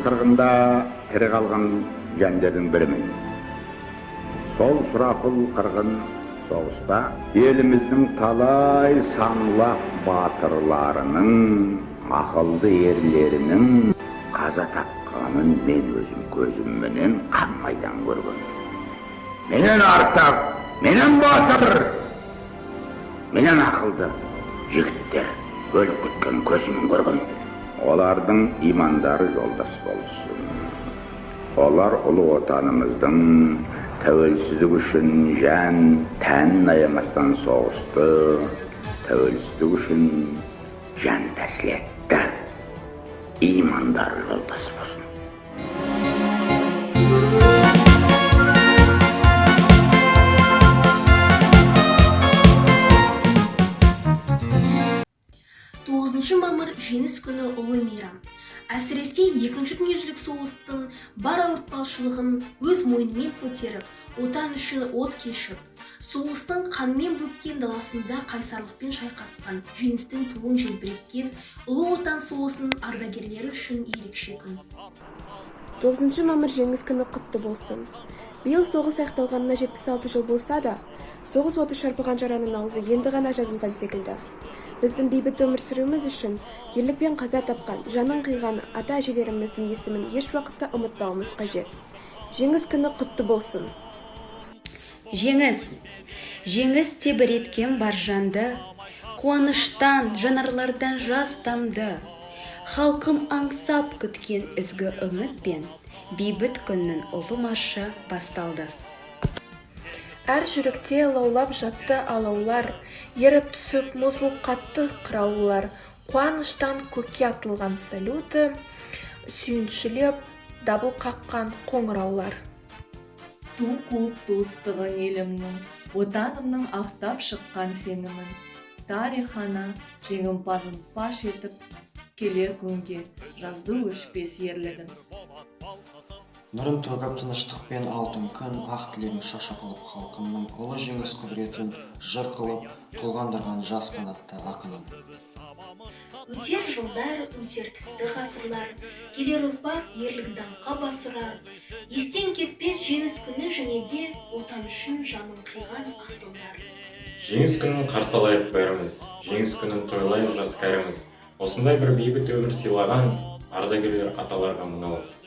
Қырғында тірі қалған жандардың бірімін. Сол сұрапыл қырғын соғыста еліміздің талай саңлақ батырларының, ақылды ерлерінің қаза тапқанын мен өзім көзімменен қан майдан көрген. Менен артық, менен батыр, менен ақылды жігіттер өліп кеткенін көзіммен көрген. Олардың имандары жолдас болсын. Олар ұлы отанымыздың тәуелсіздігі үшін жан тәнін аямастан соғысты, тәуелсіздік үшін жан тәсіл етті. Имандары жолдас болсын. 9 мамыр – Жеңіс күні, ұлы мейрам. Әсіресе Екінші дүниежүзілік соғыстың бар ауыртпашылығын өз мойнымен көтеріп, Отан үшін от кешіп, соғыстың қанмен бөккен даласында қайсарлықпен шайқасқан, жеңістің туын желбіреткен Ұлы Отан соғысының ардагерлері үшін ерекше күн. 9 мамыр, Жеңіс күні құтты болсын! Биыл соғыс аяқталғанына 76 жыл болса да, соғыс оты шарпыған жараның аузы енді ғана жазылған секілді. Біздің бейбіт өмір сүруіміз үшін ерлікпен қаза тапқан, жанын қиған ата әжелеріміздің есімін еш уақытта ұмытпауымыз қажет. Жеңіс күні құтты болсын! Жеңіс! Жеңіс тебіреткен бар жанды, қуаныштан жанарлардан жас тамды. Халқым аңсап күткен ізгі үмітпен бейбіт күннің ұлы маршы басталды. Әр жүректе лаулап жатты алаулар, еріп түсіп, мұз боп қатты қыраулар. Қуаныштан көкке атылған салюті, сүйіншілеп дабыл қаққан қоңыраулар. Ту қуып туыстығын елімнің, Отанымның ақтап шыққан сенімін. Тарих ана жеңімпазын паш етіп, келер күнге жазды өшпес ерлігін. Нұрын төгіп тыныштық пен алтын күн, ақ тілегін шашу қылып, халқымның ұлы жеңіс құдіретін жыр қылып толғандырған жас қанатты ақыным. Өтер жылдар, өтер тіпті ғасырлар, келер ұрпақ ерлік даңққа бас ұрар. Естен кетпес Жеңіс күні және де Отан үшін жанын қиған асылдар. Жеңіс күнін қарсы алайық бәріміз, Жеңіс күнін тойлайық жас кәріміз. Осындай бір бейбіт өмір сыйлаған ардагерлер аталарға мың алғыс.